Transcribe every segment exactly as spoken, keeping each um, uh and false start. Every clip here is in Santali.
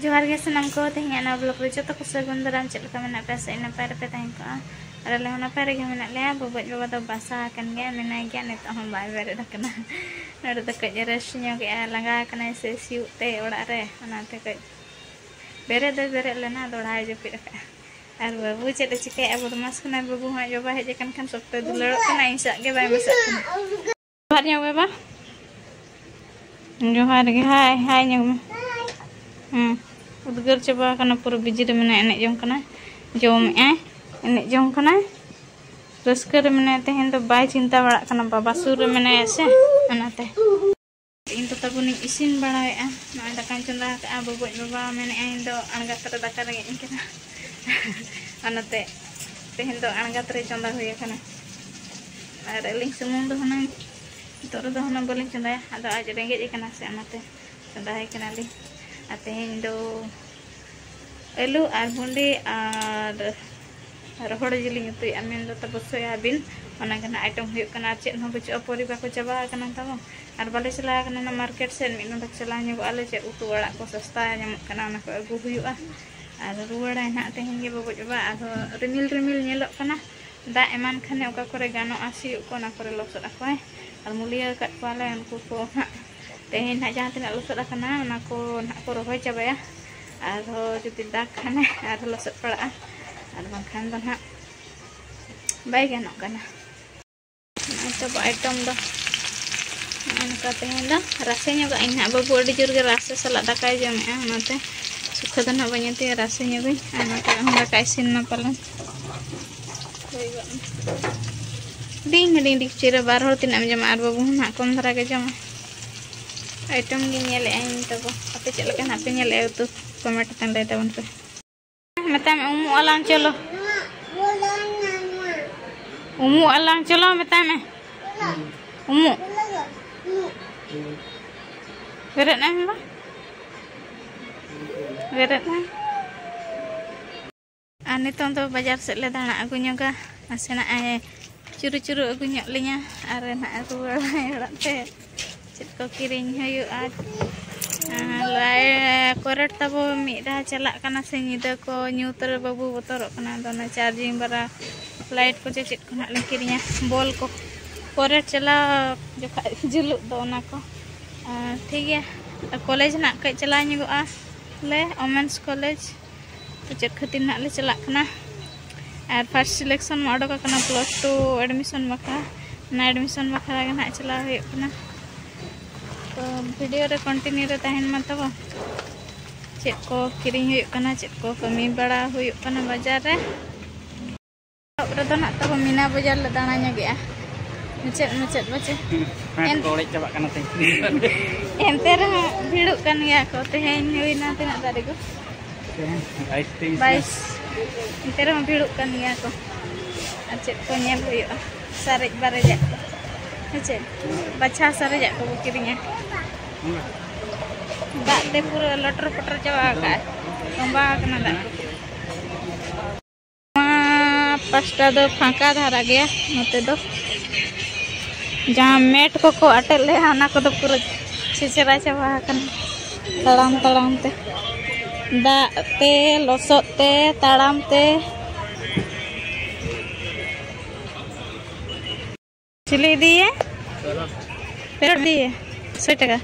ᱡᱚᱦᱟᱨ ᱜᱮ ᱥᱟᱱᱟᱢ ᱠᱚ᱾ ᱛᱮᱦᱮᱧᱟᱜ ᱱᱚᱣᱟ ᱵᱞᱚᱜ ᱨᱮ ᱡᱚᱛᱚ ᱠᱚ ᱥᱟᱹᱜᱩᱱ ᱫᱟᱨᱟᱢ᱾ ᱪᱮᱫ ᱞᱮᱠᱟ ᱢᱮᱱᱟᱜ ᱯᱮᱭᱟ? ᱥᱮ ᱱᱟᱯᱟᱭ ᱨᱮᱯᱮ ᱛᱟᱦᱮᱸ ᱠᱚᱜᱼᱟ᱾ ᱟᱨ ᱟᱞᱮ ᱦᱚᱸ ᱱᱟᱯᱟᱭ ᱨᱮᱜᱮ ᱢᱮᱱᱟᱜ ᱞᱮᱭᱟ᱾ ᱵᱟᱹᱵᱩᱡ ᱵᱟᱵᱟ ᱫᱚ ᱵᱟᱥᱟ ᱟᱠᱟᱱ ᱜᱮᱭᱟ, ᱢᱮᱱᱟᱭ ᱜᱮᱭᱟ, ᱱᱤᱛᱚᱜ ᱦᱚᱸ ᱵᱟᱭ ᱵᱮᱨᱮᱫ ᱟᱠᱟᱱᱟ᱾ ᱱᱚᱰᱮ ᱫᱚ ᱠᱟᱹᱡ ᱨᱮᱥᱴ ᱧᱚᱜ ᱮᱜᱼᱟ, ᱞᱟᱸᱜᱟ ᱟᱠᱟᱱᱟᱭ ᱥᱮ ᱥᱤᱭᱳᱜ ᱛᱮ ᱚᱲᱟᱜ ᱨᱮ, ᱚᱱᱟᱛᱮ ᱠᱟᱹᱡ ᱵᱮᱨᱮᱫ ᱫᱚᱭ ᱵᱮᱨᱮᱫ ᱞᱮᱱᱟ, ᱫᱚᱲᱦᱟᱭ ᱡᱟᱹᱯᱤᱫ ᱟᱠᱟᱫᱼᱟ᱾ ᱟᱨ ᱵᱟᱹᱵᱩ ᱪᱮᱫ ᱮ ᱪᱤᱠᱟᱹᱭᱟ? ᱵᱚᱫᱢᱟᱥ ᱠᱟᱱᱟᱭ ᱵᱟᱹᱵᱩ ᱦᱚᱸ᱾ ᱟᱡ ᱵᱟᱵᱟ ᱦᱮᱡ ᱟᱠᱟᱱ ᱠᱷᱟᱱ ᱥᱚᱠᱛᱚᱭ ᱫᱩᱞᱟᱹᱲᱚᱜ ᱠᱟᱱᱟ, ᱤᱧ ᱥᱟᱶ ᱜᱮ ᱵᱟᱭ ᱢᱮᱥᱟᱜ ᱠᱟᱱᱟ᱾ ᱡᱚᱦᱟᱨ ᱧᱚᱜ ᱢᱮ ᱵᱟ᱾ ᱡᱚᱦᱟᱨ ᱜᱮ, ᱦᱟᱭ, ᱦᱟᱭ ᱧᱚᱜ ᱢᱮ᱾ ᱦᱮᱸ, ᱩᱫᱽᱜᱟᱹᱨ ᱪᱟᱵᱟ ᱟᱠᱟᱱᱟ, ᱯᱩᱨᱟᱹ ᱵᱤᱡᱤ ᱨᱮ ᱢᱮᱱᱟᱭᱟ, ᱮᱱᱮᱡ ᱡᱚᱝ ᱠᱟᱱᱟᱭ, ᱡᱚᱢᱮᱜᱼᱟᱭ, ᱮᱱᱮᱡ ᱡᱚᱝ ᱠᱟᱱᱟᱭ, ᱨᱟᱹᱥᱠᱟᱹ ᱨᱮ ᱢᱮᱱᱟᱭᱟ᱾ ᱛᱮᱦᱮᱧ ᱫᱚ ᱵᱟᱭ ᱪᱤᱱᱛᱟ ᱵᱟᱲᱟᱜ ᱠᱟᱱᱟ, ᱵᱟᱵᱟ ᱥᱩᱨ ᱨᱮ ᱢᱮᱱᱟᱭᱟ ᱥᱮ, ᱚᱱᱟᱛᱮ᱾ ᱤᱧ ᱫᱚ ᱛᱟᱵᱚᱱᱤᱧ ᱤᱥᱤᱱ ᱵᱟᱲᱟᱭᱮᱫᱼᱟ, ᱱᱚᱜᱼᱚᱭ ᱫᱟᱠᱟᱧ ᱪᱚᱸᱫᱟ ᱟᱠᱟᱫᱼᱟ᱾ ᱵᱟᱹᱵᱩᱡ ᱵᱟᱵᱟ ᱢᱮᱱᱮᱫᱼᱟ, ᱤᱧ ᱫᱚ ᱟᱬᱜᱟᱛ ᱨᱮ ᱫᱟᱠᱟ ᱨᱮᱸᱜᱮᱡ ᱤᱧ ᱠᱟᱱᱟ᱾ ᱚᱱᱟᱛᱮ ᱛᱮᱦᱮᱧ ᱫᱚ ᱟᱬᱜᱟᱛ ᱨᱮ ᱪᱚᱸᱫᱟ ᱦᱩᱭ ᱟᱠᱟᱱᱟ᱾ ᱟᱨ ᱟᱹᱞᱤᱧ ᱥᱩᱢᱩᱝ ᱫᱚ ᱦᱩᱱᱟᱹᱝ ᱱᱤᱛᱚᱜ ᱨᱮᱫᱚ ᱦᱩᱱᱟᱹᱝ ᱵᱟᱹᱞᱤᱧ ᱪᱚᱸᱫᱟᱭᱟ, ᱟᱫᱚ ᱟᱡ ᱨᱮᱸᱜᱮᱡ ᱮ ᱠᱟᱱᱟ ᱥᱮ, ᱚᱱᱟᱛᱮ ᱪᱚᱸᱫᱟ ᱟᱭ ᱠᱟᱱᱟᱞᱤᱧ᱾ ᱟᱨ ᱛᱮᱦᱮᱧ ᱫᱚ ᱟᱹᱞᱩ ᱟᱨ ᱵᱷᱩᱸᱰᱤ ᱟᱨ ᱨᱚᱦᱚᱲ ᱡᱤᱞᱤᱧ ᱩᱛᱩᱭᱮᱫᱼᱟ, ᱢᱮᱱᱫᱚ ᱛᱟᱵᱚ ᱥᱚᱭᱟᱵᱤᱱ᱾ ᱚᱱᱟ ᱜᱮ ᱱᱟᱜ ᱟᱭᱴᱮᱢ ᱦᱩᱭᱩᱜ ᱠᱟᱱᱟ, ᱟᱨ ᱪᱮᱫ ᱦᱚᱸ ᱵᱟᱹᱪᱩᱜᱼᱟ, ᱯᱚᱨᱤᱵᱟ ᱠᱚ ᱪᱟᱵᱟ ᱟᱠᱟᱱᱟ ᱛᱟᱵᱚ᱾ ᱟᱨ ᱵᱟᱞᱮ ᱪᱟᱞᱟᱣ ᱟᱠᱟᱱᱟ ᱱᱟ ᱢᱟᱨᱠᱮᱴ ᱥᱮᱫ, ᱢᱤᱫ ᱰᱚᱸᱰᱮᱠ ᱪᱟᱞᱟᱣ ᱧᱚᱜᱚᱜ ᱟᱞᱮ, ᱪᱮᱫ ᱩᱛᱩ ᱟᱲᱟᱜ ᱠᱚ ᱥᱚᱥᱛᱟ ᱧᱟᱢᱚᱜ ᱠᱟᱱᱟ, ᱚᱱᱟ ᱠᱚ ᱟᱹᱜᱩ ᱦᱩᱭᱩᱜᱼᱟ᱾ ᱟᱨ ᱨᱩᱣᱟᱹᱲᱟᱭ ᱱᱟᱜ ᱛᱮᱦᱮᱧ ᱜᱮ ᱵᱟᱹᱵᱩᱡ ᱵᱟᱵᱟ᱾ ᱟᱨᱦᱚᱸ ᱨᱤᱢᱤᱞ ᱨᱤᱢᱤᱞ ᱧᱮᱞᱚᱜ ᱠᱟᱱᱟ, ᱫᱟᱜ ᱮᱢᱟᱱ ᱠᱷᱟᱱᱮ ᱚᱠᱟ ᱠᱚᱨᱮ ᱜᱟᱱᱚᱜᱼᱟ ᱥᱤᱭᱳᱜ ᱠᱚ, ᱚᱱᱟ ᱠᱚᱨᱮ ᱞᱚᱥᱚᱫ ᱟᱠᱚᱣᱟᱭ᱾ ᱟᱨ ᱢᱩᱞᱤᱭᱟᱹ ᱟᱠᱟᱫ ᱠᱚᱣᱟᱞᱮ ᱩᱱᱠᱩ ᱠᱚ ᱱᱟᱜ᱾ ᱛᱮᱦᱮᱧ ᱱᱟᱜ ᱡᱟᱦᱟᱸ ᱛᱤᱱᱟᱹᱜ ᱞᱚᱥᱚᱫ ᱟᱠᱟᱱᱟ, ᱚᱱᱟ ᱠᱚ ᱱᱟᱜ ᱠᱚ ᱨᱚᱦᱚᱭ ᱪᱟᱵᱟᱭᱟ᱾ ᱟᱨᱦᱚᱸ ᱡᱩᱫᱤ ᱫᱟᱜᱽ ᱠᱷᱟᱱᱮ, ᱟᱨᱦᱚᱸ ᱞᱚᱥᱚᱫ ᱯᱟᱲᱟᱜᱼᱟ, ᱟᱨ ᱵᱟᱝᱠᱷᱟᱱ ᱫᱚ ᱱᱟᱜ ᱵᱟᱭ ᱜᱟᱱᱚᱜ ᱠᱟᱱᱟ᱾ ᱱᱚᱜᱼᱚᱭ ᱛᱟᱵᱚ ᱟᱭᱴᱮᱢ ᱫᱚ ᱱᱚᱜᱼᱚ ᱱᱚᱝᱠᱟ ᱛᱮᱦᱮᱧ ᱫᱚ ᱨᱟᱥᱮ ᱧᱚᱜᱟᱜ ᱤᱧ ᱱᱟᱜ᱾ ᱵᱟᱹᱵᱩ ᱟᱹᱰᱤ ᱡᱳᱨ ᱜᱮ ᱨᱟᱥᱮ ᱥᱟᱞᱟᱜ ᱫᱟᱠᱟᱭ ᱡᱚᱢᱮᱜᱼᱟ, ᱚᱱᱟᱛᱮ ᱥᱩᱠᱷᱟᱹ ᱫᱚ ᱱᱟᱜ ᱵᱟᱹᱧ ᱩᱛᱩᱭᱟ, ᱨᱟᱥᱮ ᱧᱚᱜᱟᱹᱧ᱾ ᱟᱨ ᱱᱚᱛᱮ ᱦᱚᱸ ᱫᱟᱠᱟ ᱤᱥᱤᱱ ᱢᱟ ᱯᱟᱞᱮᱱ ᱦᱩᱭ ᱜᱚᱫ ᱮᱱᱟ᱾ ᱦᱩᱰᱤᱧ ᱦᱩᱰᱤᱧ ᱰᱮᱠᱪᱤ ᱨᱮ ᱵᱟᱨ ᱦᱚᱲ ᱛᱤᱱᱟᱹᱜ ᱮᱢ ᱡᱚᱢᱟ? ᱟᱨ ᱵᱟᱹᱵᱩ ᱦᱚᱸ ᱱᱟᱜ ᱠᱚᱢ ᱫᱷᱟᱨᱟ ᱜᱮ ᱡᱚᱢᱟ᱾ ᱟᱭᱴᱮᱢ ᱜᱤᱧ ᱧᱮᱞᱮᱜᱼᱟ ᱤᱧ ᱛᱟᱵᱚ, ᱟᱯᱮ ᱪᱮᱫ ᱞᱮᱠᱟ ᱱᱟᱜ ᱯᱮ ᱧᱮᱞᱮᱜᱼᱟ ᱩᱛᱩ? ᱠᱚᱢᱮᱱᱴ ᱠᱟᱛᱮ ᱞᱟᱹᱭ ᱛᱟᱵᱚᱱ ᱯᱮ᱾ ᱢᱮᱛᱟᱭ ᱢᱮ, ᱩᱢᱩᱜ ᱟᱞᱟᱝ ᱪᱚᱞᱚ᱾ ᱩᱢᱩᱜ ᱟᱞᱟᱝ ᱪᱚᱞᱚ, ᱢᱮᱛᱟᱭ ᱢᱮ᱾ ᱩᱢᱩᱜ᱾ ᱵᱮᱨᱮᱫ ᱮᱱᱟᱭ ᱢᱮ ᱵᱟ᱾ ᱵᱮᱨᱮᱫ ᱮᱱᱟᱭ᱾ ᱟᱨ ᱱᱤᱛᱚᱝ ᱫᱚ ᱵᱟᱡᱟᱨ ᱥᱮᱫ ᱞᱮ ᱫᱟᱬᱟ ᱟᱹᱜᱩ ᱧᱚᱜᱟ᱾ ᱱᱟᱥᱮᱱᱟᱜ ᱮ ᱪᱩᱨᱩ ᱪᱩᱨᱩ ᱟᱹᱜᱩ ᱧᱚᱜ ᱞᱤᱧᱟ᱾ ᱟᱨ ᱱᱟᱦᱟᱜ ᱨᱩᱣᱟᱹᱲᱟᱭ ᱚᱲᱟᱜ ᱛᱮ᱾ ᱪᱮᱫ ᱠᱚ ᱠᱤᱨᱤᱧ ᱦᱩᱭᱩᱜᱼᱟ? ᱟᱨ ᱞᱟᱭ ᱠᱚ ᱯᱚᱨᱮ ᱛᱟᱵᱚ ᱢᱤᱫ ᱫᱷᱟᱣ ᱪᱟᱞᱟᱜ ᱠᱟᱱᱟ ᱥᱮ ᱧᱤᱫᱟᱹ ᱠᱚ ᱧᱩᱛ ᱨᱮ ᱵᱟᱹᱵᱩ ᱵᱚᱛᱚᱨᱚᱜ ᱠᱟᱱᱟ, ᱟᱫᱚ ᱚᱱᱟ ᱪᱟᱨᱡᱤᱝ ᱵᱟᱞᱟ ᱞᱟᱭᱤᱴ ᱠᱚ ᱪᱮ ᱪᱮᱫ ᱠᱚ ᱱᱟᱦᱟᱜ ᱞᱮ ᱠᱤᱨᱤᱧᱟ, ᱵᱚᱞ ᱠᱚ ᱯᱚᱨᱮ ᱪᱟᱞᱟᱣ ᱡᱚᱠᱷᱟᱡ ᱡᱩᱞᱩᱜ ᱫᱚ ᱚᱱᱟ ᱠᱚ᱾ ᱟᱨ ᱴᱷᱤᱠ ᱜᱮᱭᱟ, ᱠᱚᱞᱮᱡᱽ ᱱᱟᱦᱟᱜ ᱠᱟᱹᱡ ᱪᱟᱞᱟᱣ ᱧᱚᱜᱚᱜᱼᱟ ᱞᱮ, ᱳᱢᱮᱱᱥ ᱠᱚᱞᱮᱡᱽ᱾ ᱛᱚ ᱪᱮᱫ ᱠᱷᱟᱹᱛᱤᱨ ᱱᱟᱦᱟᱜ ᱞᱮ ᱪᱟᱞᱟᱜ ᱠᱟᱱᱟ᱾ ᱟᱨ ᱯᱷᱟᱥᱴ ᱥᱤᱞᱮᱠᱥᱚᱱ ᱢᱟ ᱚᱰᱚᱠ ᱟᱠᱟᱱᱟ ᱯᱞᱟᱥ ᱴᱩ ᱮᱰᱢᱤᱥᱚᱱ ᱵᱟᱠᱷᱨᱟ, ᱚᱱᱟ ᱮᱰᱢᱤᱥᱚᱱ ᱵᱟᱠᱷᱨᱟ ᱜᱮ ᱱᱟᱦᱟᱜ ᱪᱟᱞᱟᱣ ᱦᱩᱭᱩᱜ ᱠᱟᱱᱟ᱾ ᱛᱚ ᱵᱷᱤᱰᱤᱭᱳ ᱨᱮ ᱠᱚᱱᱴᱤᱱᱤᱭᱩ ᱨᱮ ᱛᱟᱦᱮᱱ ᱢᱟ ᱛᱟᱵᱚ, ᱪᱮᱫ ᱠᱚ ᱠᱤᱨᱤᱧ ᱦᱩᱭᱩᱜ ᱠᱟᱱᱟ, ᱪᱮᱫ ᱠᱚ ᱠᱟᱹᱢᱤ ᱵᱟᱲᱟ ᱦᱩᱭᱩᱜ ᱠᱟᱱᱟ ᱵᱟᱡᱟᱨ ᱨᱮ᱾ ᱮᱦᱚᱵ ᱨᱮᱫᱚ ᱱᱟᱜ ᱛᱟᱵᱚ ᱢᱤᱱᱟ ᱵᱟᱡᱟᱨ ᱞᱮ ᱫᱟᱬᱟ ᱧᱚᱜᱮᱜᱼᱟ, ᱢᱩᱪᱟᱹᱫ ᱢᱩᱪᱟᱹᱫ ᱵᱟᱪᱮ᱾ ᱯᱮᱱᱴ ᱮᱱ- ᱠᱚ ᱚᱲᱮᱡ ᱪᱟᱵᱟᱜ ᱠᱟᱱᱟ ᱛᱮᱦᱮᱧ᱾ ᱮᱱᱛᱮ ᱨᱮᱦᱚᱸ ᱵᱷᱤᱲᱚᱜ ᱠᱟᱱ ᱜᱮᱭᱟ ᱠᱚ᱾ ᱛᱮᱦᱮᱧ ᱦᱩᱭᱱᱟ ᱛᱤᱱᱟᱹᱜ ᱛᱟᱹᱨᱤᱠᱷ? ᱛᱮᱦᱮᱧ ᱵᱟᱭᱤᱥ ᱛᱮᱭᱤᱥ ᱵᱟᱭᱤᱥ᱾ ᱮᱱᱛᱮ ᱨᱮᱦᱚᱸ ᱵᱷᱤᱲᱚᱜ ᱠᱟᱱ ᱜᱮᱭᱟ ᱠᱚ᱾ ᱟᱨ ᱪᱮᱫ ᱠᱚ ᱧᱮᱞ ᱦᱩᱭᱩᱜᱼᱟ, ᱥᱟᱨᱮᱡ ᱵᱟᱨᱮᱡᱟᱜ ᱠᱚ, ᱦᱮᱸ ᱪᱮ? ᱵᱟᱪᱷᱟ ᱥᱟᱨᱮᱡᱟᱜ ᱠᱚᱵᱚ ᱠᱤᱨᱤᱧᱟ᱾ ᱦᱮᱸ᱾ ᱫᱟᱜ ᱛᱮ ᱯᱩᱨᱟᱹ ᱞᱚᱴᱚᱨ ᱯᱚᱴᱚᱨ ᱪᱟᱵᱟ ᱟᱠᱟᱜᱼᱟ, ᱛᱚᱸᱵᱟ ᱟᱠᱟᱱᱟ ᱫᱟᱜ ᱠᱚ᱾ ᱱᱚᱣᱟ ᱯᱟᱥᱴᱟ ᱫᱚ ᱯᱷᱟᱸᱠᱟ ᱫᱷᱟᱨᱟ ᱜᱮᱭᱟ, ᱱᱚᱛᱮ ᱫᱚ ᱡᱟᱦᱟᱸ ᱢᱮᱴ ᱠᱚᱠᱚ ᱟᱴᱮᱫ ᱞᱮᱫᱼᱟ, ᱚᱱᱟ ᱠᱚᱫᱚ ᱯᱩᱨᱟᱹ ᱪᱷᱮᱪᱨᱟ ᱪᱟᱵᱟ ᱟᱠᱟᱱᱟ ᱛᱟᱲᱟᱢ ᱛᱟᱲᱟᱢ ᱛᱮ, ᱫᱟᱜ ᱛᱮ, ᱞᱚᱥᱚᱫ ᱛᱮ, ᱛᱟᱲᱟᱢ ᱛᱮ᱾ ᱪᱤᱞᱤ ᱤᱫᱤᱭᱮ? ᱯᱮᱨᱚᱴ ᱤᱫᱤᱭᱮ? ᱥᱚᱭ ᱴᱟᱠᱟ᱾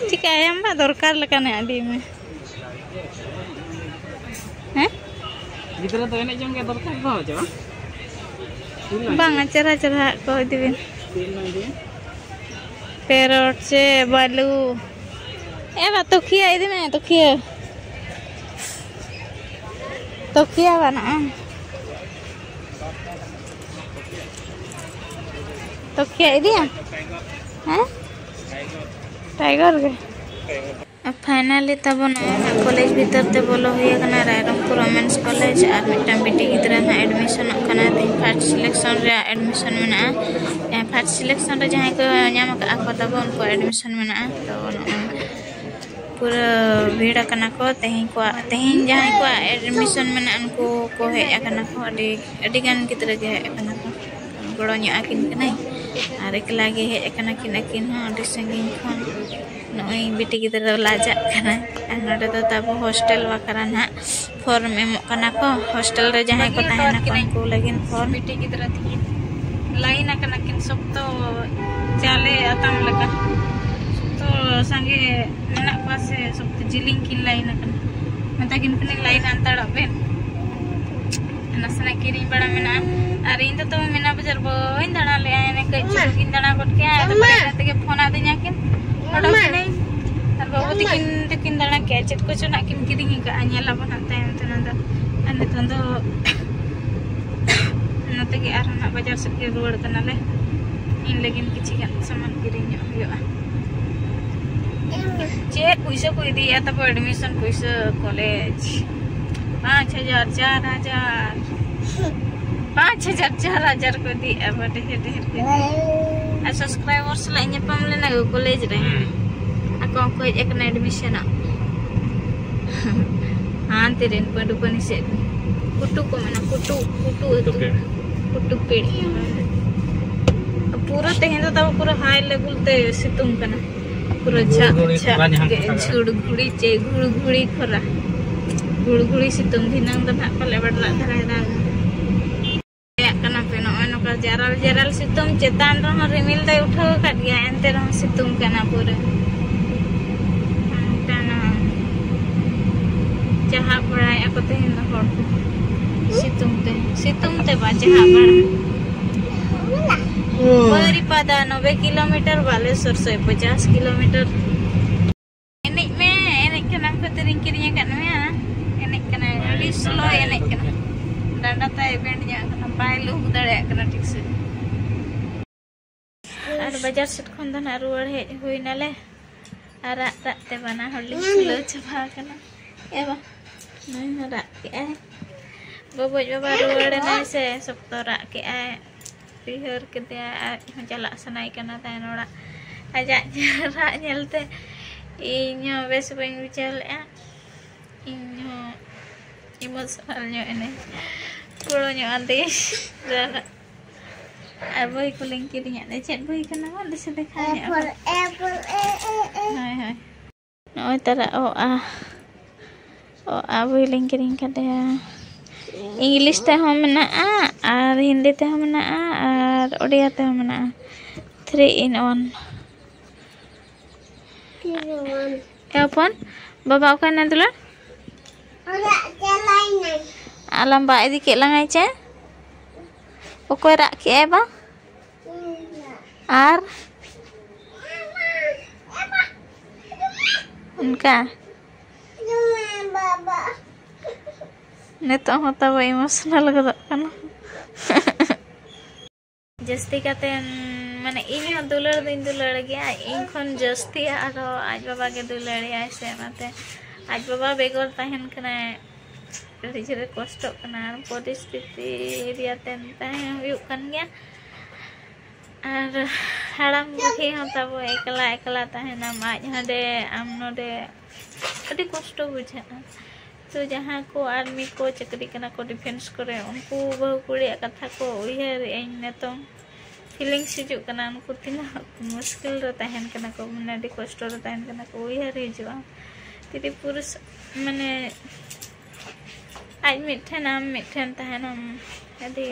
ᱪᱤᱠᱟᱹᱭᱟᱢ ᱵᱟ, ᱫᱚᱨᱠᱟᱨ ᱞᱮᱠᱟᱱᱟᱜ ᱤᱫᱤᱭ ᱢᱮ᱾ ᱦᱮᱸ? ᱜᱤᱫᱽᱨᱟᱹ ᱫᱚ ᱮᱱᱮᱡ ᱡᱚᱝ ᱜᱮ ᱫᱚᱨᱠᱟᱨ ᱫᱚ, ᱪᱮ ᱵᱟᱝ? ᱵᱟᱝᱟ, ᱪᱮᱨᱦᱟ ᱪᱮᱨᱦᱟ ᱠᱚ ᱤᱫᱤ ᱵᱤᱱ᱾ ᱪᱮᱫ ᱮᱢ ᱤᱫᱤᱭᱟ? ᱯᱮᱨᱚᱴ ᱥᱮ ᱵᱟᱹᱞᱩ᱾ ᱮ ᱵᱟ, ᱛᱩᱠᱷᱤᱭᱟᱹ ᱤᱫᱤ ᱢᱮ, ᱛᱩᱠᱷᱤᱭᱟᱹ᱾ ᱛᱩᱠᱷᱤᱭᱟᱹ ᱵᱟᱹᱱᱩᱜᱼᱟ᱾ ᱛᱩᱠᱷᱤᱭᱟᱹ ᱤᱫᱤᱭᱟ? ᱦᱮᱸ? ᱴᱟᱭᱜᱚᱨ ᱜᱮ᱾ ᱯᱷᱟᱭᱱᱟᱞᱤ ᱛᱟᱵᱚ ᱱᱚᱜᱼᱚᱭ ᱱᱟᱜ ᱠᱚᱞᱮᱡᱽ ᱵᱷᱤᱛᱟᱹᱨ ᱛᱮ ᱵᱚᱞᱚ ᱦᱩᱭ ᱟᱠᱟᱱᱟ, ᱨᱟᱭᱨᱚᱝᱯᱩᱨ ᱳᱢᱮᱱᱥ ᱠᱚᱞᱮᱡᱽ᱾ ᱟᱨ ᱢᱤᱫᱴᱟᱝ ᱵᱤᱴᱤ ᱜᱤᱫᱽᱨᱟᱹ ᱱᱟᱜ ᱮᱰᱢᱤᱥᱚᱱᱚᱜ ᱠᱟᱱᱟ, ᱛᱮᱦᱮᱧ ᱯᱷᱟᱥᱴ ᱥᱤᱞᱮᱠᱥᱚᱱ ᱨᱮᱭᱟᱜ ᱮᱰᱢᱤᱥᱚᱱ ᱢᱮᱱᱟᱜᱼᱟ᱾ ᱡᱟᱦᱟᱸᱭ ᱯᱷᱟᱥᱴ ᱥᱤᱞᱮᱠᱥᱚᱱ ᱨᱮ ᱡᱟᱦᱟᱸᱭ ᱠᱚ ᱧᱟᱢ ᱟᱠᱟᱫᱼᱟ ᱠᱚ ᱛᱟᱵᱚ, ᱩᱱᱠᱩᱣᱟᱜ ᱮᱰᱢᱤᱥᱚᱱ ᱢᱮᱱᱟᱜᱼᱟ᱾ ᱛᱚ ᱱᱚᱜᱼᱚᱭ ᱯᱩᱨᱟᱹ ᱵᱷᱤᱲ ᱟᱠᱟᱱᱟ ᱠᱚ ᱛᱮᱦᱮᱧ ᱠᱚᱣᱟᱜ, ᱛᱮᱦᱮᱧ ᱡᱟᱦᱟᱸᱭ ᱠᱚᱣᱟᱜ ᱮᱰᱢᱤᱥᱚᱱ ᱢᱮᱱᱟᱜᱼᱟ, ᱩᱱᱠᱩ ᱠᱚ ᱦᱮᱡ ᱟᱠᱟᱱᱟ ᱠᱚ, ᱟᱹᱰᱤ, ᱟᱹᱰᱤ ᱜᱟᱱ ᱜᱤᱫᱽᱨᱟᱹ ᱜᱮ ᱦᱮᱡ ᱟᱠᱟᱱᱟ ᱠᱚ᱾ ᱜᱚᱲᱚ ᱧᱚᱜ ᱟᱹᱠᱤᱱ ᱠᱟᱹᱱᱟᱹᱧ᱾ ᱟᱨ ᱮᱠᱞᱟ ᱜᱮ ᱦᱮᱡ ᱟᱠᱟᱱᱟ ᱠᱤᱱ, ᱟᱹᱠᱤᱱ ᱦᱚᱸ ᱟᱹᱰᱤ ᱥᱟᱺᱜᱤᱧ ᱠᱷᱚᱱ᱾ ᱱᱚᱜᱼᱚᱭ ᱵᱤᱴᱤ ᱜᱤᱫᱽᱨᱟᱹ ᱫᱚ ᱞᱟᱡᱟᱜ ᱠᱟᱱᱟᱭ᱾ ᱟᱨ ᱱᱚᱰᱮ ᱫᱚ ᱛᱟᱵᱚ ᱦᱳᱥᱴᱮᱞ ᱵᱟᱠᱷᱨᱟ ᱱᱟᱦᱟᱜ ᱯᱷᱚᱨᱢ ᱮᱢᱚᱜ ᱠᱟᱱᱟ ᱠᱚ, ᱦᱳᱥᱴᱮᱞ ᱨᱮ ᱡᱟᱦᱟᱸᱭ ᱠᱚ ᱛᱟᱦᱮᱱᱟ ᱠᱚ ᱩᱱᱠᱩ ᱞᱟᱹᱜᱤᱫ ᱯᱷᱚᱨᱢ᱾ ᱵᱤᱴᱤ ᱜᱤᱫᱽᱨᱟᱹ ᱛᱤᱠᱤᱱ ᱞᱟᱭᱤᱱ ᱟᱠᱟᱱᱟ ᱠᱤᱱ ᱥᱚᱠᱛᱚ, ᱪᱟᱣᱞᱮ ᱟᱛᱟᱝ ᱞᱮᱠᱟ ᱥᱚᱠᱛᱚ ᱥᱟᱸᱜᱮ ᱢᱮᱱᱟᱜ ᱠᱚᱣᱟ ᱥᱮ, ᱥᱚᱠᱛᱚ ᱡᱤᱞᱤᱧ ᱠᱤᱱ ᱞᱟᱭᱤᱱ ᱟᱠᱟᱱᱟ᱾ ᱢᱮᱛᱟ ᱠᱤᱱ ᱠᱟᱹᱱᱟᱹᱧ ᱞᱟᱭᱤᱱ ᱟᱱᱛᱟᱲᱚᱜ ᱵᱮᱱ᱾ ᱱᱟᱥᱮᱱᱟᱜ ᱠᱤᱨᱤᱧ ᱵᱟᱲᱟ ᱢᱮᱱᱟᱜᱼᱟ᱾ ᱟᱨ ᱤᱧ ᱫᱚ ᱛᱚ ᱢᱮᱱᱟ ᱵᱟᱡᱟᱨ ᱵᱟᱹᱧ ᱫᱟᱬᱟ ᱞᱮᱜᱼᱟ, ᱮᱱᱮ ᱠᱟᱹᱡ ᱪᱩᱞᱩᱝ ᱜᱤᱧ ᱫᱟᱬᱟ ᱜᱚᱫ ᱠᱮᱜᱼᱟ᱾ ᱟᱫᱚ ᱢᱟ᱾ ᱵᱟᱡᱟᱨ ᱛᱮᱜᱮ ᱯᱷᱳᱱ ᱟᱹᱫᱤᱧᱟ ᱠᱤᱱ, ᱚᱰᱚᱠ ᱢᱟ᱾ ᱮᱱᱟᱹᱧ᱾ ᱟᱨ ᱵᱟᱹᱵᱩ ᱢᱟ᱾ ᱛᱤᱠᱤᱱ ᱛᱤᱠᱤᱱ ᱫᱟᱬᱟ ᱠᱮᱜᱼᱟ, ᱪᱮᱫ ᱠᱚᱪᱚ ᱱᱟᱜ ᱠᱤᱱ ᱠᱤᱨᱤᱧ ᱟᱠᱟᱫᱼᱟ, ᱧᱮᱞ ᱟᱵᱚᱱ ᱦᱟᱸᱜ ᱛᱟᱭᱚᱢ ᱛᱮ ᱚᱱᱟ ᱫᱚ᱾ ᱟᱨ ᱱᱤᱛᱚᱝ ᱫᱚ ᱱᱚᱛᱮ ᱜᱮ ᱟᱨᱦᱚᱸ ᱱᱟᱜ ᱵᱟᱡᱟᱨ ᱥᱮᱫ ᱜᱮ ᱨᱩᱣᱟᱹᱲ ᱠᱟᱱᱟᱞᱮ᱾ ᱤᱧ ᱞᱟᱹᱜᱤᱫ ᱠᱤᱪᱷᱤ ᱜᱟᱱ ᱥᱟᱢᱟᱱ ᱠᱤᱨᱤᱧ ᱧᱚᱜ ᱦᱩᱭᱩᱜᱼᱟ᱾ ᱪᱮᱫ ᱯᱩᱭᱥᱟᱹ ᱠᱚ ᱤᱫᱤᱭᱮᱫᱼᱟ ᱛᱟᱵᱚ admission ᱯᱩᱭᱥᱟᱹ ᱠᱚᱞᱮᱡᱽ? ᱯᱟᱸᱪ ᱦᱟᱡᱟᱨ, ᱪᱟᱨ ᱦᱟᱡᱟᱨ, ᱯᱟᱸᱪ ᱦᱟᱡᱟᱨ, ᱪᱟᱨ ᱦᱟᱡᱟᱨ ᱠᱚ ᱤᱫᱤᱭᱮᱫᱼᱟ ᱵᱚ, ᱰᱷᱮᱨ ᱰᱷᱮᱨ ᱠᱚ ᱤᱫᱤᱭᱮᱫᱼᱟ᱾ ᱟᱨ subscriber ᱥᱟᱞᱟᱜ ᱤᱧ ᱧᱟᱯᱟᱢ ᱞᱮᱱᱟ ᱜᱚ ᱠᱚᱞᱮᱡᱽ ᱨᱮ᱾ ᱦᱩᱸ᱾ ᱟᱠᱚ ᱦᱚᱸᱠᱚ ᱦᱮᱡ ᱟᱠᱟᱱᱟ admission ᱚᱜ᱾ ᱦᱟᱱᱛᱮ ᱨᱮᱱ ᱯᱟᱹᱰᱩ ᱯᱟᱹᱱᱤ ᱥᱮᱫ ᱨᱮᱱ᱾ ᱠᱩᱴᱩ ᱠᱚ ᱢᱮᱱᱟ, ᱠᱩᱴᱩ, ᱠᱩᱴᱩ ᱟᱹᱛᱩ᱾ ᱠᱩᱴᱩ ᱯᱮᱲ᱾ ᱠᱩᱴᱩ ᱯᱮᱲ᱾ ᱯᱩᱨᱟᱹ ᱛᱮᱦᱮᱧ ᱫᱚ ᱛᱟᱵᱚ ᱯᱩᱨᱟᱹ high level ᱛᱮ ᱥᱤᱛᱩᱝ ᱠᱟᱱᱟ᱾ ᱯᱩᱨᱟᱹ ᱡᱷᱟᱜ ᱜᱷᱩᱲᱜᱷᱩᱲᱤ ᱡᱷᱟᱜ ᱠᱷᱚᱨᱟ ᱡᱟᱦᱟᱸ ᱜᱮ, ᱠᱚ ᱢᱮᱛᱟᱜ ᱠᱟᱱᱟ᱾ ᱡᱷᱩᱲᱜᱷᱩᱲᱤ ᱪᱮ ᱜᱷᱩᱲᱜᱷᱩᱲᱤ ᱠᱷᱚᱨᱟ᱾ ᱜᱷᱩᱲᱜᱷᱩᱲᱤ ᱥᱤᱛᱩᱝ, ᱫᱷᱤᱱᱟᱹᱝ ᱫᱚ ᱱᱟᱦᱟᱜ ᱯᱟᱞᱮ ᱵᱟᱰᱨᱟᱜ ᱫᱷᱟᱨᱟᱭ ᱫᱟᱜᱟ᱾ ᱪᱟᱞᱟᱜ ᱠᱟᱱᱟ ᱯᱮ, ᱱᱚᱜᱼᱚᱭ ᱱᱚᱝᱠᱟ ᱡᱟᱨᱟᱞ ᱡᱟᱨᱟᱞ ᱥᱤᱛᱩᱝ, ᱪᱮᱛᱟᱱ ᱨᱮᱦᱚᱸ ᱨᱤᱢᱤᱞ ᱫᱚᱭ ᱩᱴᱷᱟᱹᱣ ᱟᱠᱟᱫ ᱜᱮᱭᱟ, ᱮᱱᱛᱮ ᱨᱮᱦᱚᱸ ᱥᱤᱛᱩᱝ ᱠᱟᱱᱟ ᱯᱩᱨᱟᱹ᱾ ᱴᱟᱱᱟ᱾ ᱪᱟᱦᱟᱵ ᱵᱟᱲᱟᱭᱮᱫᱼᱟ ᱠᱚ ᱛᱮᱦᱮᱧ ᱫᱚ ᱦᱚᱲ ᱠᱚ᱾ ᱥᱤᱛᱩᱝ ᱛᱮ, ᱥᱤᱛᱩᱝ ᱛᱮ ᱵᱟ ᱪᱟᱦᱟᱵ ᱵᱟᱲᱟ᱾ ᱵᱟᱹᱨᱤᱯᱟᱫᱟ ᱱᱚᱵᱮ ᱠᱤᱞᱳᱢᱤᱴᱟᱨ, ᱵᱟᱞᱮᱥᱚᱨ ᱥᱮ ᱯᱚᱪᱟᱥ ᱠᱤᱞᱳᱢᱤᱴᱟᱨ᱾ ᱮᱱᱮᱡ ᱢᱮ, ᱮᱱᱮᱡ ᱠᱟᱱᱟᱢ ᱠᱷᱟᱹᱛᱤᱨᱤᱧ ᱠᱤᱨᱤᱧ ᱟᱠᱟᱫ ᱢᱮᱭᱟ᱾ ᱮᱱᱮᱡ ᱠᱟᱱᱟᱭ, ᱟᱹᱰᱤ slow ᱮᱱᱮᱡ ᱠᱟᱱᱟ᱾ ᱰᱟᱸᱰᱟ ᱛᱟᱭ bend ᱧᱚᱜ ᱠᱟᱱᱟ, ᱵᱟᱭ ᱞᱩᱦᱩᱠ ᱫᱟᱲᱮᱭᱟᱜ ᱠᱟᱱᱟ ᱴᱷᱤᱠ ᱥᱮ᱾ ᱟᱨ ᱵᱟᱡᱟᱨ ᱥᱮᱫ ᱠᱷᱚᱱ ᱫᱚ ᱱᱟᱜ ᱨᱩᱣᱟᱹᱲ ᱦᱮᱡ ᱦᱩᱭ ᱱᱟᱞᱮ᱾ ᱟᱨ ᱨᱟᱜ ᱨᱟᱜ ᱛᱮ ᱵᱟᱱᱟ ᱦᱚᱲ ᱞᱤᱧ ᱯᱷᱩᱞᱟᱹᱣ ᱪᱟᱵᱟ ᱟᱠᱟᱱᱟ᱾ ᱮ ᱵᱟ, ᱱᱩᱭ ᱦᱚᱸ ᱨᱟᱜ ᱠᱮᱜᱼᱟᱭ᱾ ᱜᱚᱜᱚᱡ ᱵᱟᱵᱟ ᱨᱩᱣᱟᱹᱲ ᱮᱱᱟᱭ ᱥᱮ, ᱥᱚᱠᱛᱚ ᱨᱟᱜ ᱠᱮᱜᱼᱟᱭ᱾ ᱩᱭᱦᱟᱹᱨ ᱠᱮᱫᱮᱭᱟ, ᱟᱡ ᱦᱚᱸ ᱪᱟᱞᱟᱜ ᱥᱟᱱᱟᱭᱮ ᱠᱟᱱᱟ ᱛᱟᱦᱮᱱ ᱚᱲᱟᱜ᱾ ᱟᱡᱟᱜ ᱨᱟᱜ ᱧᱮᱞᱛᱮ ᱤᱧ ᱦᱚᱸ ᱵᱮᱥ ᱵᱟᱹᱧ ᱵᱩᱡᱷᱟᱹᱣ ᱞᱮᱜᱼᱟ᱾ ᱤᱧ ᱦᱚᱸ emotional ᱧᱚᱜ ᱮᱱᱟᱹᱧ, ᱜᱚᱲᱚ ᱧᱚᱜ ᱟᱫᱮᱭᱟᱹᱧ᱾ ᱟᱨ ᱵᱳᱭ ᱠᱚᱞᱤᱧ ᱠᱤᱨᱤᱧᱟᱫ ᱞᱮ᱾ ᱪᱮᱫ ᱵᱳᱭ ᱠᱟᱱᱟ? ᱢᱟ ᱫᱤᱥᱟᱹ ᱫᱮᱠᱷᱟᱣ ᱧᱚᱜ ᱟᱠᱚ᱾ Apple, apple, A, A, A. ᱦᱳᱭ, ᱱᱚᱜᱼᱚᱭ ᱛᱟᱨᱟ ᱚ ᱟ, ᱚ ᱟ ᱵᱳᱭ ᱞᱤᱧ ᱠᱤᱨᱤᱧ ᱠᱟᱫᱮᱭᱟ᱾ ᱤᱝᱞᱤᱥ ᱛᱮᱦᱚᱸ ᱢᱮᱱᱟᱜᱼᱟ ᱟᱨ ᱦᱤᱱᱫᱤ ᱛᱮᱦᱚᱸ ᱢᱮᱱᱟᱜᱼᱟ ᱟᱨ ᱳᱰᱤᱭᱟ ᱛᱮᱦᱚᱸ ᱢᱮᱱᱟᱜᱼᱟ᱾ Three in one. ᱮ ᱦᱚᱯᱚᱱ, ᱵᱟᱵᱟ ᱚᱠᱟᱭᱮᱱᱟ ᱫᱩᱞᱟᱹᱲ? ᱚᱲᱟᱜ ᱪᱟᱞᱟᱭᱱᱟᱭ᱾ ᱟᱞᱟᱢ ᱵᱟ ᱤᱫᱤ ᱠᱮᱫ ᱞᱟᱝᱟᱭ ᱪᱮ? ᱚᱠᱚᱭ ᱨᱟᱜ ᱠᱮᱜᱼᱟᱭ ᱵᱟ? ᱤᱧ ᱨᱟᱜ᱾ ᱟᱨ ᱚᱱᱠᱟ ᱵᱟᱵᱟ᱾ ᱱᱤᱛᱚᱜ ᱦᱚᱸ ᱛᱟᱵᱚ emotional ᱜᱚᱫᱚᱜ ᱠᱟᱱᱟ᱾ ᱡᱟᱹᱥᱛᱤ ᱠᱟᱛᱮ, ᱢᱟᱱᱮ, ᱤᱧ ᱦᱚᱸ ᱫᱩᱞᱟᱹᱲ ᱫᱩᱧ ᱫᱩᱞᱟᱹᱲ ᱜᱮᱭᱟ, ᱤᱧ ᱠᱷᱚᱱ ᱡᱟᱹᱥᱛᱤ ᱟᱨᱦᱚᱸ ᱟᱡ ᱵᱟᱵᱟ ᱜᱮ ᱫᱩᱞᱟᱹᱲᱮᱭᱟᱭ ᱥᱮ, ᱚᱱᱟᱛᱮ ᱟᱡ ᱵᱟᱵᱟ ᱵᱮᱜᱚᱨ ᱛᱟᱦᱮᱱ ᱠᱟᱱᱟᱭ, ᱟᱹᱰᱤ ᱡᱳᱨᱮ ᱠᱚᱥᱴᱚᱜ ᱠᱟᱱᱟ᱾ ᱯᱚᱨᱤᱥᱛᱷᱤᱛᱤ ᱨᱮᱭᱟᱜ ᱛᱮ ᱛᱟᱦᱮᱸ ᱦᱩᱭᱩᱜ ᱠᱟᱱ ᱜᱮᱭᱟ᱾ ᱟᱨ ᱦᱟᱲᱟᱢ ᱵᱩᱰᱷᱤ ᱦᱚᱸ ᱛᱟᱵᱚ ᱮᱠᱞᱟ ᱮᱠᱞᱟ ᱛᱟᱦᱮᱱᱟᱢ, ᱟᱡ ᱦᱟᱸᱰᱮ ᱟᱢ ᱱᱚᱰᱮ, ᱟᱹᱰᱤ ᱠᱚᱥᱴᱚ ᱵᱩᱡᱷᱟᱹᱜᱼᱟ᱾ ᱛᱚ ᱡᱟᱦᱟᱸ ᱠᱚ ᱟᱨᱢᱤ ᱠᱚ ᱪᱟᱹᱠᱨᱤ ᱠᱟᱱᱟ ᱠᱚ ᱰᱤᱯᱷᱮᱱᱥ ᱠᱚᱨᱮ, ᱩᱱᱠᱩ ᱵᱟᱹᱦᱩ ᱠᱩᱲᱤᱭᱟᱜ ᱠᱟᱛᱷᱟ ᱠᱚ ᱩᱭᱦᱟᱹᱨᱮᱫ ᱟᱹᱧ ᱱᱤᱛᱚᱝ, feelings ᱦᱤᱡᱩᱜ ᱠᱟᱱᱟ, ᱩᱱᱠᱩ ᱛᱤᱱᱟᱹᱜ ᱢᱩᱥᱠᱤᱞ ᱨᱮ ᱛᱟᱦᱮᱱ ᱠᱟᱱᱟ ᱠᱚ, ᱢᱟᱱᱮ ᱟᱹᱰᱤ ᱠᱚᱥᱴᱚ ᱨᱮ ᱛᱟᱦᱮᱱ ᱠᱟᱱᱟ ᱠᱚ, ᱩᱭᱦᱟᱹᱨ ᱦᱤᱡᱩᱜᱼᱟ᱾ ᱛᱤᱨᱤ ᱯᱩᱨᱩᱥ, ᱢᱟᱱᱮ ᱟᱡ ᱢᱤᱫᱴᱷᱮᱱ ᱟᱢ ᱢᱤᱫᱴᱷᱮᱱ ᱛᱟᱦᱮᱱᱟᱢ, ᱟᱹᱰᱤ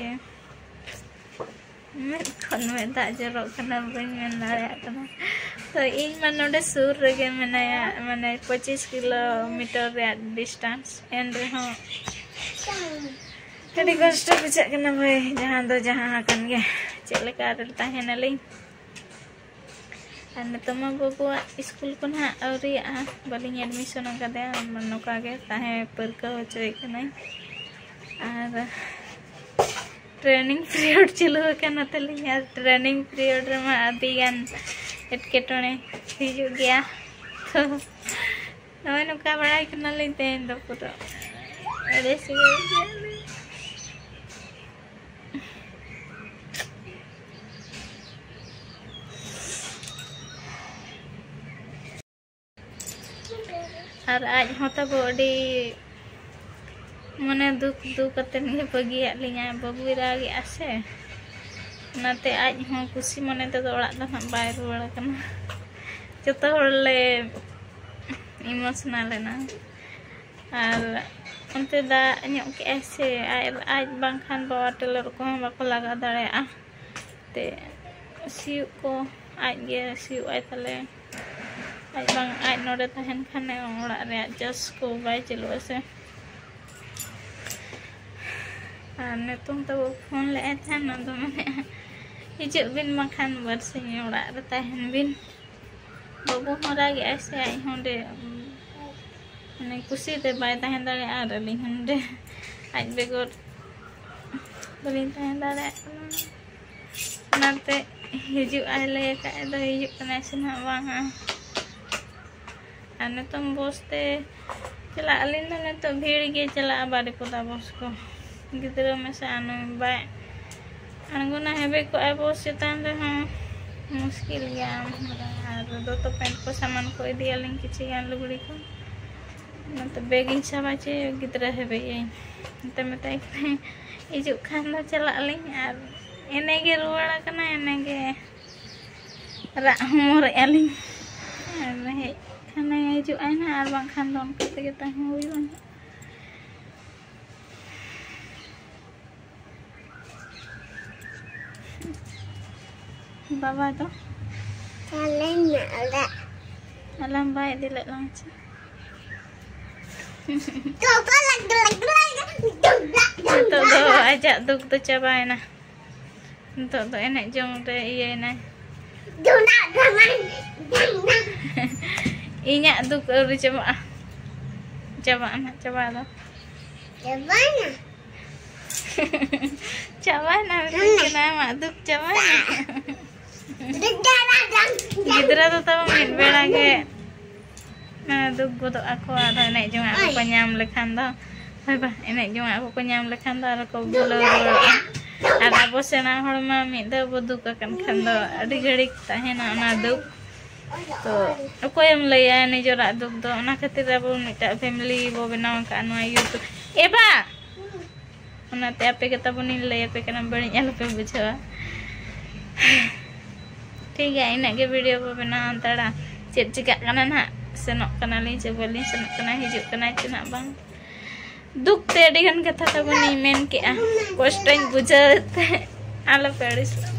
ᱢᱮᱫ ᱠᱷᱚᱱ ᱢᱮᱫ ᱫᱟᱜ ᱡᱚᱨᱚᱜ ᱠᱟᱱᱟ, ᱵᱟᱹᱧ ᱢᱮᱱ ᱫᱟᱲᱮᱭᱟᱜ ᱠᱟᱱᱟ᱾ ᱛᱚ ᱤᱧ ᱢᱟ ᱱᱚᱰᱮ ᱥᱩᱨ ᱨᱮᱜᱮ ᱢᱮᱱᱟᱭᱟ, ᱢᱟᱱᱮ ᱯᱚᱸᱪᱤᱥ ᱠᱤᱞᱳᱢᱤᱴᱟᱨ ᱨᱮᱭᱟᱜ distance, ᱮᱱ ᱨᱮᱦᱚᱸ ᱟᱹᱰᱤ ᱠᱚᱥᱴᱚ ᱵᱩᱡᱷᱟᱹᱜ ᱠᱟᱱᱟ ᱵᱷᱟᱹᱭ, ᱡᱟᱦᱟᱸ ᱫᱚ ᱡᱟᱦᱟᱸ ᱟᱠᱟᱱ ᱜᱮ, ᱪᱮᱫ ᱞᱮᱠᱟ ᱨᱮ ᱛᱟᱦᱮᱱᱟᱞᱤᱧ᱾ ᱟᱨ ᱱᱤᱛᱚᱜ ᱢᱟ ᱵᱟᱹᱵᱩᱣᱟᱜ ᱥᱠᱩᱞ ᱠᱚ ᱱᱟᱦᱟᱜ ᱟᱹᱣᱨᱤᱭᱟᱜᱼᱟ, ᱵᱟᱹᱞᱤᱧ admission ᱟᱠᱟᱫᱮᱭᱟ, ᱱᱚᱝᱠᱟ ᱜᱮ ᱛᱟᱦᱮᱸ ᱯᱟᱹᱨᱠᱟᱹᱣ ᱦᱚᱪᱚᱭᱮ ᱠᱟᱹᱱᱟᱹᱧ᱾ ᱟᱨ training period ᱪᱟᱹᱞᱩ ᱟᱠᱟᱱᱟ ᱛᱟᱹᱞᱤᱧ, ᱟᱨ training period ᱨᱮᱢᱟ ᱟᱹᱰᱤ ᱜᱟᱱ ᱮᱴᱠᱮᱴᱚᱬᱮ ᱦᱤᱡᱩᱜ ᱜᱮᱭᱟ᱾ ᱛᱚ ᱱᱚᱜᱼᱚᱭ ᱱᱚᱝᱠᱟ ᱵᱟᱲᱟᱭ ᱠᱟᱱᱟᱞᱤᱧ ᱛᱮᱦᱮᱧ ᱫᱚ ᱯᱩᱨᱟᱹ ᱟᱹᱲᱤᱥ ᱜᱮ ᱵᱩᱡᱷᱟᱹᱣ ᱞᱤᱧ᱾ ᱟᱨ ᱟᱡ ᱦᱚᱸ ᱛᱟᱵᱚ ᱟᱹᱰᱤ ᱢᱚᱱᱮ ᱫᱩᱠ ᱫᱩᱠ ᱠᱟᱛᱮᱫ ᱜᱮ ᱵᱟᱹᱜᱤᱭᱟᱫ ᱞᱤᱧᱟᱭ, ᱵᱟᱹᱵᱩᱭ ᱨᱟᱜᱮᱜᱼᱟ ᱥᱮ, ᱚᱱᱟᱛᱮ ᱟᱡ ᱦᱚᱸ ᱠᱩᱥᱤ ᱢᱚᱱᱮ ᱛᱮᱫᱚ ᱚᱲᱟᱜ ᱫᱚ ᱱᱟᱦᱟᱜ ᱵᱟᱭ ᱨᱩᱣᱟᱹᱲ ᱠᱟᱱᱟ᱾ ᱡᱚᱛᱚ ᱦᱚᱲ ᱞᱮ ᱤᱢᱳᱥᱚᱱᱟᱞ ᱮᱱᱟ᱾ ᱟᱨ ᱚᱱᱛᱮ ᱫᱟᱜ ᱧᱚᱜ ᱠᱮᱜᱼᱟᱭ ᱥᱮ, ᱟᱡ, ᱟᱡ ᱵᱟᱝᱠᱷᱟᱱ ᱯᱟᱣᱟᱨ ᱴᱤᱞᱟᱨ ᱠᱚᱦᱚᱸ ᱵᱟᱠᱚ ᱞᱟᱜᱟᱣ ᱫᱟᱲᱮᱭᱟᱜᱼᱟ᱾ ᱛᱮ ᱥᱤᱭᱳᱜ ᱠᱚ ᱟᱡ ᱜᱮ ᱥᱤᱭᱳᱜ ᱟᱭ ᱛᱟᱞᱮ᱾ ᱟᱡ ᱵᱟᱝ, ᱟᱡ ᱱᱚᱰᱮ ᱛᱟᱦᱮᱱ ᱠᱷᱟᱱᱮ ᱚᱲᱟᱜ ᱨᱮᱭᱟᱜ ᱪᱟᱥ ᱠᱚ ᱵᱟᱭ ᱪᱟᱹᱞᱩᱜᱼᱟ ᱥᱮ᱾ ᱟᱨ ᱱᱤᱛᱚᱝ ᱛᱟᱵᱚ ᱯᱷᱳᱱ ᱞᱮᱫᱼᱟᱭ ᱛᱟᱦᱮᱱ, ᱟᱫᱚ ᱢᱮᱱᱮᱫᱼᱟ, "ᱦᱤᱡᱩᱜ ᱵᱤᱱ ᱵᱟᱝᱠᱷᱟᱱ ᱵᱟᱨᱥᱤᱧ ᱚᱲᱟᱜ ᱨᱮ ᱛᱟᱦᱮᱱ ᱵᱤᱱ᱾" ᱵᱟᱹᱵᱩ ᱦᱚᱸ ᱨᱟᱜᱮᱜᱼᱟᱭ ᱥᱮ, ᱟᱡ ᱦᱚᱸ ᱚᱸᱰᱮ, ᱩᱢ, ᱢᱟᱱᱮ ᱠᱩᱥᱤᱛᱮ ᱵᱟᱭ ᱛᱟᱦᱮᱸ ᱫᱟᱲᱮᱭᱟᱜᱼᱟ, ᱟᱨ ᱟᱹᱞᱤᱧ ᱦᱚᱸ ᱱᱚᱸᱰᱮ ᱟᱡ ᱵᱮᱜᱚᱨ ᱵᱟᱹᱞᱤᱧ ᱛᱟᱦᱮᱸ ᱫᱟᱲᱮᱭᱟᱜ ᱠᱟᱱᱟ᱾ ᱚᱱᱟᱛᱮ ᱦᱤᱡᱩᱜ ᱟᱭ ᱞᱟᱹᱭ ᱟᱠᱟᱫ ᱫᱚ, ᱦᱤᱡᱩᱜ ᱠᱟᱱᱟᱭ ᱥᱮ ᱱᱟᱦᱟᱜ ᱵᱟᱝᱟ᱾ ᱟᱨ ᱱᱤᱛᱚᱝ ᱵᱚᱥ ᱛᱮ ᱪᱟᱞᱟᱜ ᱟᱹᱞᱤᱧ ᱫᱚ, ᱱᱤᱛᱚᱜ ᱵᱷᱤᱲ ᱜᱮ ᱪᱟᱞᱟᱜᱼᱟ ᱵᱟᱨᱤᱯᱚᱫᱟ ᱵᱚᱥ ᱠᱚ᱾ ᱜᱤᱫᱽᱨᱟᱹ ᱢᱮᱥᱟ ᱟᱨ ᱱᱩᱭ ᱵᱟᱭ ᱟᱬᱜᱚᱱᱟ, ᱦᱮᱵᱮ ᱠᱚᱜᱼᱟᱭ ᱵᱚᱥ ᱪᱮᱛᱟᱱ ᱨᱮᱦᱚᱸ, ᱢᱩᱥᱠᱤᱞ ᱜᱮᱭᱟ᱾ ᱟᱨ ᱫᱚᱛᱚ ᱯᱮᱱᱴ ᱠᱚ ᱥᱟᱢᱟᱱ ᱠᱚ ᱤᱫᱤᱭᱟᱞᱤᱧ, ᱠᱤᱪᱷᱩ ᱜᱟᱱ ᱞᱩᱜᱽᱲᱤ ᱠᱚ᱾ ᱚᱱᱟᱛᱮ ᱵᱮᱜᱽ ᱤᱧ ᱥᱟᱵᱟ ᱪᱮ ᱜᱤᱫᱽᱨᱟᱹ ᱦᱮᱵᱮᱭᱟᱹᱧ᱾ ᱚᱱᱟᱛᱮ ᱢᱮᱛᱟᱭ ᱠᱟᱹᱱᱟᱹᱧ, ᱦᱤᱡᱩᱜ ᱠᱷᱟᱱ ᱫᱚ ᱪᱟᱞᱟᱜ ᱟᱹᱞᱤᱧ, ᱟᱨ ᱮᱱᱮ ᱜᱮ ᱨᱩᱣᱟᱹᱲ ᱟᱠᱟᱱᱟ, ᱮᱱᱮ ᱜᱮ ᱨᱟᱜ ᱦᱚᱢᱚᱨᱮᱜᱼᱟ ᱞᱤᱧ᱾ ᱟᱨ ᱦᱮᱡ ᱠᱷᱟᱱᱮ ᱦᱤᱡᱩᱜ ᱟᱭ ᱱᱟᱦᱟᱜ, ᱟᱨ ᱵᱟᱝᱠᱷᱟᱱ ᱫᱚ ᱚᱱᱠᱟ ᱛᱮᱜᱮ ᱛᱟᱦᱮᱸ ᱦᱩᱭᱩᱜᱼᱟ ᱱᱟᱦᱟᱜ᱾ ᱵᱟᱵᱟ ᱫᱚ ᱪᱟᱞᱟᱣ ᱮᱱᱟ ᱚᱲᱟᱜ᱾ ᱟᱞᱟᱝ ᱵᱟᱭ ᱤᱫᱤ ᱞᱮᱫ ᱞᱟᱝ ᱪᱮ? ᱱᱤᱛᱚᱜ ᱫᱚ ᱟᱡᱟᱜ ᱫᱩᱠ ᱫᱚ ᱪᱟᱵᱟᱭᱮᱱᱟ᱾ ᱱᱤᱛᱚᱜ ᱫᱚ ᱮᱱᱮᱡ ᱡᱚᱝ ᱨᱮ ᱤᱭᱟᱹᱭᱮᱱᱟᱭ᱾ ᱤᱧᱟᱜ ᱫᱩᱠ ᱟᱹᱣᱨᱤ ᱪᱟᱵᱟᱜᱼᱟ᱾ ᱪᱟᱵᱟᱜᱼᱟ ᱱᱟᱦᱟᱜ, ᱪᱟᱵᱟ ᱫᱚ᱾ ᱪᱟᱵᱟᱭᱮᱱᱟ? ᱪᱟᱵᱟᱭᱮᱱᱟ, ᱢᱮᱛᱟᱹᱧ ᱠᱟᱱᱟ, ᱟᱢᱟᱜ ᱫᱩᱠ ᱪᱟᱵᱟᱭᱮᱱᱟ᱾ ᱜᱤᱫᱽᱨᱟᱹ ᱫᱚ ᱛᱟᱵᱚ ᱢᱤᱫ ᱵᱮᱲᱟ ᱜᱮ, ᱢᱟᱱᱮ, ᱫᱩᱠ ᱜᱚᱫᱚᱜ ᱟᱠᱚ, ᱟᱫᱚ ᱮᱱᱮᱡ ᱡᱚᱝᱟᱜ ᱠᱚᱠᱚ ᱧᱟᱢ ᱞᱮᱠᱷᱟᱱ ᱫᱚ, ᱦᱳᱭ ᱵᱟ, ᱮᱱᱮᱡ ᱡᱚᱝᱟᱜ ᱠᱚᱠᱚ ᱧᱟᱢ ᱞᱮᱠᱷᱟᱱ ᱫᱚ ᱟᱨᱚ ᱠᱚ ᱵᱷᱩᱞᱟᱹᱣ ᱨᱩᱣᱟᱹᱲᱚᱜᱼᱟ᱾ ᱟᱨ ᱟᱵᱚ ᱥᱮᱬᱟ ᱦᱚᱲ ᱢᱟ ᱢᱤᱫ ᱫᱷᱟᱣ ᱵᱚ ᱫᱩᱠ ᱟᱠᱟᱱ ᱠᱷᱟᱱ ᱫᱚ ᱟᱹᱰᱤ ᱜᱷᱟᱹᱲᱤᱡ ᱛᱟᱦᱮᱱᱟ ᱚᱱᱟ ᱫᱩᱠ᱾ ᱛᱚ ᱚᱠᱚᱭᱮᱢ ᱞᱟᱹᱭᱟ ᱱᱤᱡᱮᱨᱟᱜ ᱫᱩᱠ ᱫᱚ? ᱚᱱᱟ ᱠᱷᱟᱹᱛᱤᱨ ᱟᱵᱚ ᱢᱤᱫᱴᱟᱜ ᱯᱷᱮᱢᱮᱞᱤ ᱵᱚ ᱵᱮᱱᱟᱣ ᱟᱠᱟᱫᱼᱟ ᱱᱚᱣᱟ YouTube᱾ ᱮ ᱵᱟ! ᱚᱱᱟᱛᱮ ᱟᱯᱮ ᱜᱮ ᱛᱟᱵᱚᱱᱤᱧ ᱞᱟᱹᱭ ᱟᱯᱮ ᱠᱟᱱᱟ, ᱵᱟᱹᱲᱤᱡ ᱟᱞᱚᱯᱮ ᱵᱩᱡᱷᱟᱹᱣᱟ᱾ ᱴᱷᱤᱠ ᱜᱮᱭᱟ, ᱤᱱᱟᱹᱜ ᱜᱮ ᱵᱷᱤᱰᱤᱭᱳ ᱵᱚ ᱵᱮᱱᱟᱣᱟ ᱦᱟᱛᱟᱲᱟ᱾ ᱪᱮᱫ ᱪᱤᱠᱟᱹᱜ ᱠᱟᱱᱟ ᱱᱟᱦᱟᱜ, ᱥᱮᱱᱚᱜ ᱠᱟᱱᱟᱞᱤᱧ ᱪᱮ ᱵᱟᱹᱞᱤᱧ ᱥᱮᱱᱚᱜ ᱠᱟᱱᱟ, ᱦᱤᱡᱩᱜ ᱠᱟᱱᱟᱭ ᱪᱮ ᱱᱟᱜ ᱵᱟᱝ᱾ ᱫᱩᱠ ᱛᱮ ᱟᱹᱰᱤ ᱜᱟᱱ ᱠᱟᱛᱷᱟ ᱛᱟᱵᱚᱱᱤᱧ ᱢᱮᱱ ᱠᱮᱜᱼᱟ, ᱠᱚᱥᱴᱚᱧ ᱵᱩᱡᱷᱟᱹᱣᱮᱫ ᱛᱮ᱾ ᱟᱞᱚᱯᱮ ᱟᱹᱲᱤᱥᱚᱜᱼᱟ᱾